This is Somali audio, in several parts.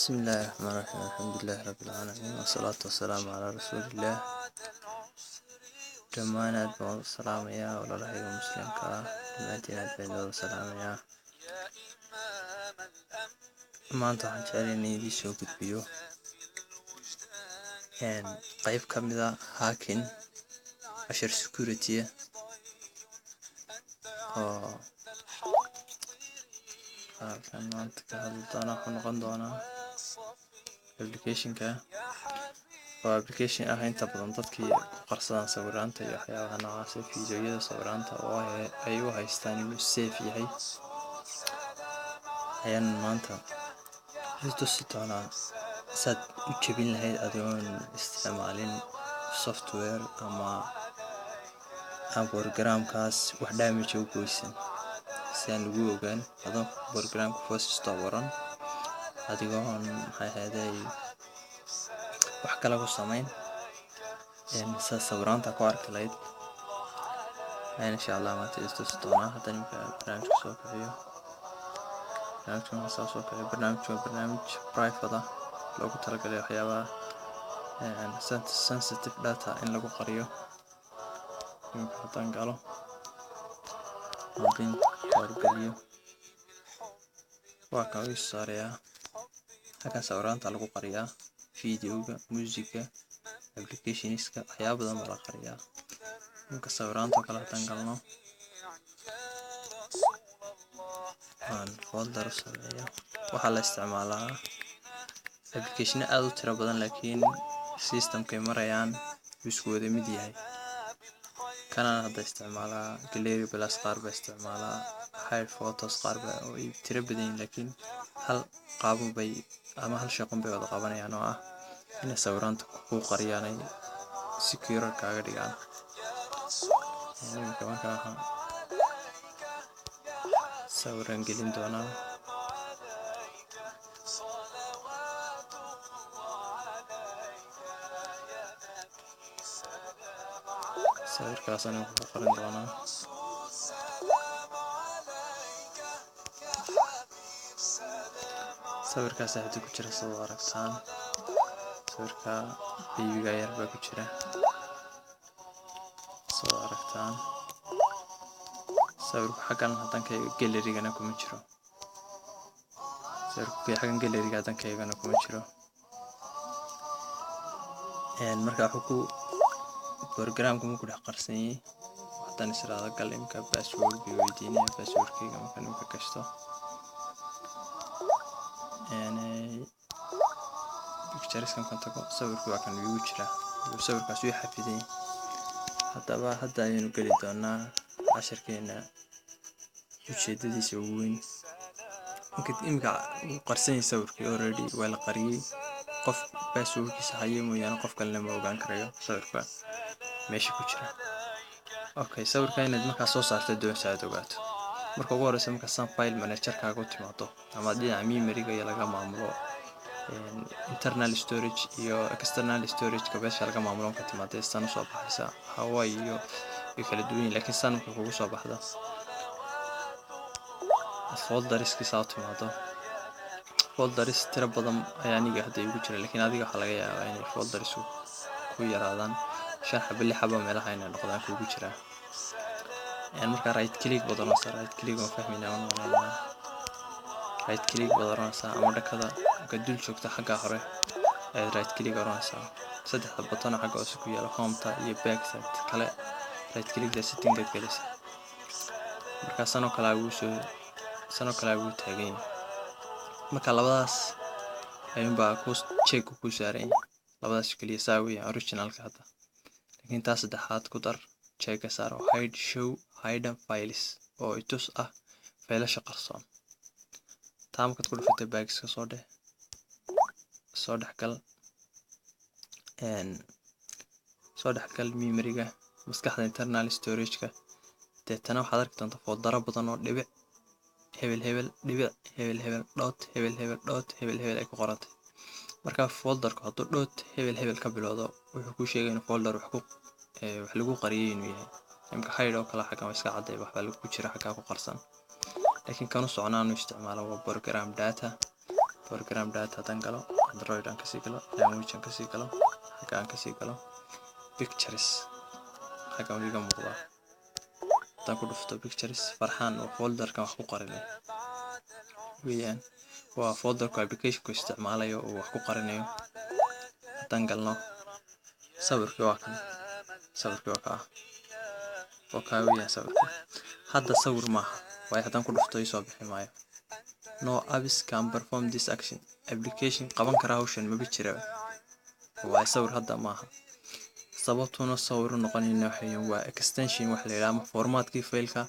بسم الله الرحمن الرحيم، الحمد لله رب العالمين، والصلاة والسلام على رسول الله. Dhammaan aad baan wada salaamayaa walaalahayga Muslimka ah, dhammaantiin aad baan wada salaamayaa. Maanta waxaan jeclay in idiin soo gudbiyo qeyb ka mid a hacking, cashar security oo halkan maanta ka hadli doona. Wuxuu noqon doonaa applicationka oo application ah inta badan dadkii ku qarsadaan sawiraanta iyo waxyaabaha noocaas ah, fiidiyoyada, sawiraanta oo ay u haystaan inuu safe yahay, ayaan maanta tusi doonaa saad u jebin lahayd adigoon isticmaalin software ama programkaas wax damage u goysan, si aan lagu ogaan adoo programka force stop oran, adigoon, maxay ahayday, wax kale ku samayn, saa sawiraanta ku arki lahayd ayaan insha Allah maanta is tusi doonaa. Hadda ninka barnaamijka soo kiciyo, barnaamijka marka saa soo kiciyo, barnaamijka waa barnaamij private ah, loogu talagalay waxyaabaha sensitive data in lagu qariyo. Iminka haddaan galo oo pin howlgeliyo, waa kan ii saarayaa. Halkan sawiraanta lagu qariyaa, videoga, muusiga, applicationska, waxyaaba badan baa la qariyaa. Iminka sawiraanta oo kale haddaan galno, aan folder u sameeyo, waxaa la isticmaalaa applicationo aad u tiro badan, laakiin systemkay marayaan wuu isku wada mid yahay. Kanaan hadda isticmaalaa Gallery Plus, qaar baa isticmaalaa Hide Photos, qaar baa oo ay tiro badan yihiin, laakiin hal qaabun bay ama hal shaqun bay wada qabanayaan, oo ah inay sawiraanta ku qariyaan, ay secure kaaga dhigaan. Iminka markaa waxaan sawiraan gelin doonaa, sawirkaas anigu ku qarin doonaa. Sawirkaas hadda ku jira, sida aragtaan, sawirka babyga yar baa ku jira, soo aragtaan. Sawirku xaggan haddaan ka eego gallerygana kuma jiro, sawirku xaggan galleryga haddaan ka eegana kuma jiro. Marka wuxuu ku programka ma ku dhex qarsan yahay. Haddaan is iraahdo gal imika, password bay weydiinaya. Passwordkayga markaan imika gashto, pictureskan kan tago, sawirku waa kan igu jira, sawirkaas wuu xafidan yahay. Haddaba hadda ayaynu geli doonaa cashirkeena ujeedadiisa ugu weyn. Imika wuu qarsan yahay sawirkii, already waa la qariyey. Qof passwordkiisa haya mooyaane qof kalena ma ogaan karayo sawirka meesha ku jira. Okay, sawirka inaad markaa soo saarto doonaysa aad ogaato, marka ugu horeysa marka san file managerkaaga u timaado ama dhinaca memoryga iyo laga maamulo internal storage iyo external storageka, meesha laga maamulo ka timaado, san usoo baxaysa. Hawaii iyo way kala duwan yihin, laakiin san marka kugu soo baxdo, folderskiisa u timaado, folders tiro badan ayaa aniga hadda igu jira, laakiin adiga waxaa laga yaabaa inay foldersku ku yaraadaan, 5 xabo, 6 xabo meelaha inay noqdaan kugu jiraa. Markaa right click baad oranaysaa. Right click waan fahmaynaa, waan malaynaa. Right click baad oranaysaa ama dhakada markaad dul joogto xagga hore ayaad right click oranaysaa. Saddexda button xagga hoose ku yaala, hometa iyo backside kale, right clickda, settingaad gelaysaa. Markaa sanoo kale wuu soo, sanoo kale wuu taagan yahay. Marka labadaas ayuunbaa ku check ku saaran yahay, labadaas keliya saa weeyaan originalka hadda, laakiin taa saddexaad ku dar, checka saar oo hide, show hidden files, oo itus ah faylasha qarsoon. Taa markaad ku dhufatay, bagiska soo dheh, soo dhexgal, soo dhexgal memoryga, maskaxda, internal storageka. Deetana waxaad arki doontaa foldaro badan oo dhibic hebel hebel dhibic hebel hebel dot hebel hebel dot hebel hebel ay ku qorantay. Marka folderku hadduu dot hebel hebel ka bilowdo, wuxuu kuu sheegay inuu folder wax ku wax lagu qariyay inuu yahay. Imka hide oo kale xaggan waa iska cadday, waxbaa lagu jira xaggaa ku qarsan. Laakiin kanu soconaanu isticmaalo waa program data. Program data haddaan galo, Android aan kasii galo, language aan kasii galo, xagga aan kasii galo, pictures xaggan wuu iga muuqdaa. Haddaan ku dhufto pictures, Farxaan oo folderkan wax ku qarinay weeyaan. Waa folderku applicationku isticmaalayo oo wax ku qarinayo. Haddaan galno, sawirkii waa kan, sawirkii waa kaa, waa kaa weeyaan sawirkii. Hadda sawir maaha, waayo haddaan ku dhufto isoo bixi maayo. No apps can perform this action. Application qaban kara hawshan maba jira, waayo sawir hadda maaha. Sababtuna sawir u noqonayna waxay waa extension wax la yidhaha ama formatkii faylka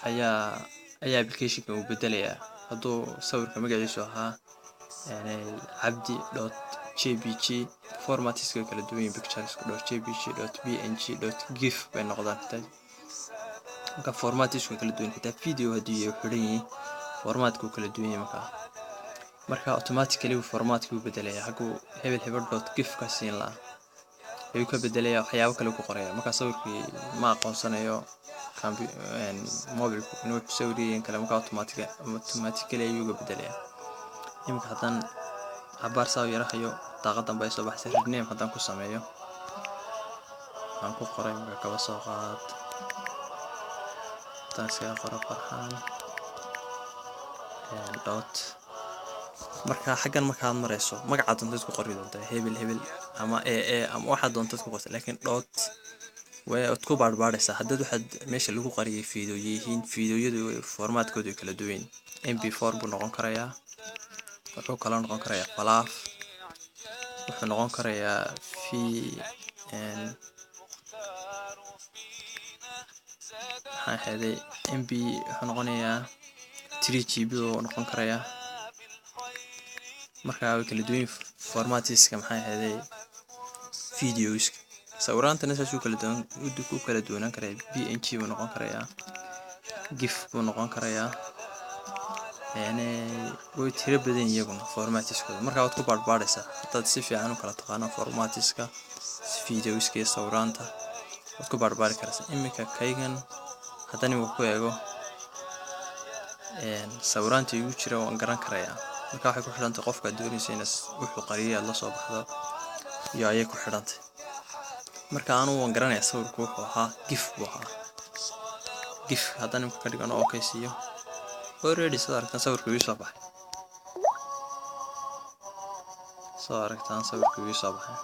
ayaa applicationka uu bedelayaa. Hadduu sawirka magaciisu ahaa yani cabdi.jpg, formatiska kala duwan yihiin pictures .jpg, .png, .gif bay noqdaan xitaa. Marka formatisku kala duwan, xitaa video haddii ay xidhan yihiin, formatka uu kala duwan yahay. Marka automatically uu formatkii u bedelaya. Xaguu hebel hebel .gif ka siin lahaa ayuu ka bedelaya, waxyaabo kale ku qoraya. Marka sawirkii ma aqoonsanayo mobilku inuu sawir yahay kale. Marka automatically ayuu uga bedelaya. Iminka haddaan cabaar saa u yara hayo, daaqadan bay soo baxsay. Rename haddaan ku sameeyo, waxaan ku qoray marka kaba soo qaad haddaan iskaga qoro Farxaan dot. Marka xaggan markaad marayso, magacaad doontaad ku qori doontaa, hebel hebel ama a a ama waxaad doontaad ku qorta, laakiin dot waad ku baadhbaadhaysaa. Haddaad waxaad meesha lagu qariyay video yihiin, videoyadu formatkoodu way kala duwan. MP4 buu noqon karayaa, wuxuu kaloo noqon karayaa FLAC, wuxuu noqon karayaa v maxaa ahayday mp, wuxuu noqonayaa 3 GB buu noqon karayaa. Marka way kala duwan yihiin formatiska, maxaa ahayday, videoska. Sawiraantana saas u kala duwan u kala duwanaan karaya. PNG buu noqon karayaa, gif buu noqon karayaa, yani way tiro badan iyaguna formatiskooda. Marka waad ku baadhbaadhaysaa. Haddaad si fiican u kala taqaano formatiska videoska iyo sawiraanta, waad ku baadhbaadhi karaysaa. Iminka kaygan haddaan imika ku eego sawiraanta igu jira, waan garan karayaa. Marka waxay ku xidhantay qofka doonaysa inaad wuxuu qariyay aad la soo baxdo iyo ayay ku xidhantay. Marka anugu waan garanayaa sawirku wuxuu ahaa, gif buu ahaa. Gif haddaan imika ka dhigano, okay siiyo, already sida aragtaan sawirku ii soo baxay. Soo aragtaan, sawirku ii soo baxay.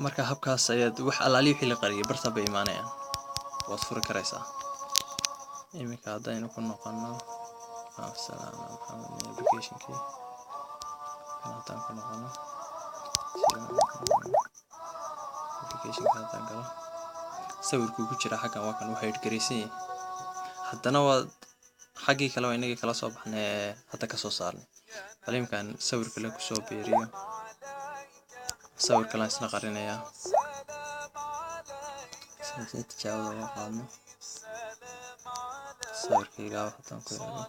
Marka habkaas ayaad wax alaali wixii la qariyay barta bay imaanayaan, waad furi karaysaa. Iminka haddaynu ku noqono maxamed applicationkii kan, haddaan ku noqono applicationka, haddaan galo, sawirkuu ku jira xaggan waa kan, uu hide garaysan yahay. Haddana waa xaggii kale, waa inagii kala soo baxnay ee hadda kasoo saarnay. Bal iminkaan sawir kale kusoo biiriyo, sawir kale aan isna qarinayaa si tijaabada uga qaadno. Sawirkaygaa haddaan ku eego,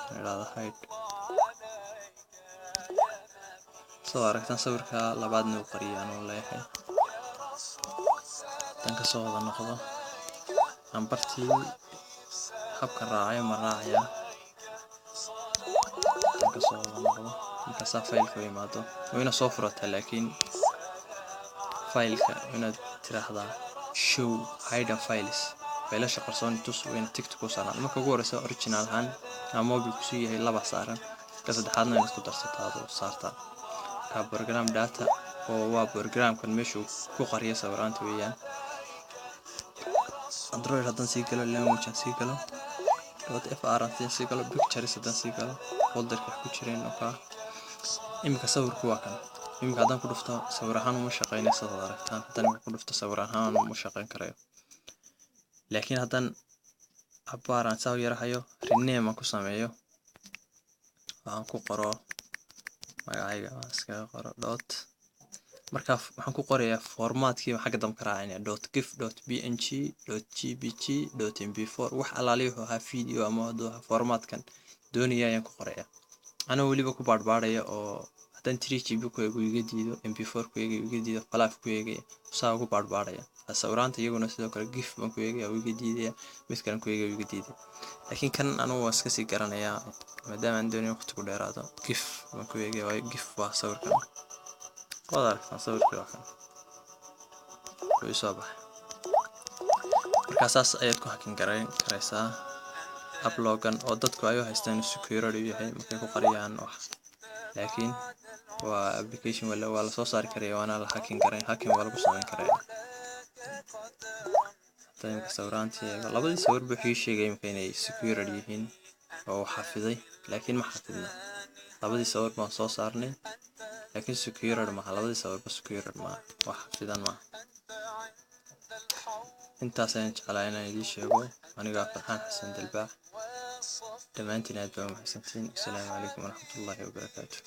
aan idhaahdo hide, soo aragtaan sawirka labaadna uu qariyay anuu leeyahay. Haddaan kasoo wada noqdo, aan bartii habka raacay ma raacayaa. Haddaan kasoo wada noqdo, markaasaa faylka u imaado, waa inaad soo furataa, laakiin faylka waa inaad tiraahdaa show hidden files, faylasha qarsoon tus, waa inaad tickta ku saaraan. Marka ugu horeysa original ahaan ama mobilku yahay laba saaran, ka saddexaadna inaad ku darsataa oo saartaa. Marka program data oo waa programkan meeshuu ku qariyo sawiraanta weeyaan. Android haddaan sii galo, language aan sii galo, .fr haddaan sii galo, pictures haddaan sii galo, folderka wax ku jireen oo kaa. Iminka sawirku waa kan. Iminka haddaan ku dhufto, sawir ahaan uma shaqeynaya sidaad aragtaan. Haddaan iminka ku dhufto, sawir ahaan uma shaqeyn karayo, laakiin haddaan cabaar aan saa u yara hayo, rename aan ku sameeyo, waxaan ku qoro magacayga, waan iskaga qoro dot. Marka waxaan ku qorayaa formatkii xagga dambe ka raacinaya .gif, .png, .jpg, .mp4, wax alaali wuxuu ahaa video ama hadduu ahaa formatkan doonaya ayaan ku qorayaa, anoo weliba ku baadhbaadhaya oo haddaan 3 GB ku eego iga diido, MP4 ku eegay iga diido, FLAC ku eegaya, saa ugu baadhbaadhaya. Sawiraanta iyaguna sidoo kale GIF baan ku eegaya, wuu iga diidaya. Mid kalen ku eegaya, wuu iga diidaya. Laakiin kan anugu waan iska sii garanayaa, maadaama aan doonayo waqti ku dheeraado. GIF baan ku eegaya, waayo GIF waa sawirkan. Waad aragtaan, sawirkii waa kan, wuu isoo baxay. Markaa saas ayaad ku hacking garayn karaysaa AppLockan oo dadku ay u haystaan inuu security u yahay markay ku qariyaan wax, laakiin waa application waa lasoo saari karaya, waana la hacking garayn, hacking waa lagu samayn karaya. Hadda imika sawiraantii eego, labadii sawir buu ii sheegay imika inay secured yihiin oo uu xafiday, laakiin ma xafidna. Labadii sawir baan soo saarnay, laakiin secured maaha. Labadii sawirba secured maaha, wax xafidan maaha. Intaas ayaan jeclaa inaan idiin sheego. Anigaa Farxaan Xasan Dalbaax. Dhammaantiin aad baa umahadsantihiin. Asalaamu calaykum waraxmatullaahi wabarakaatu.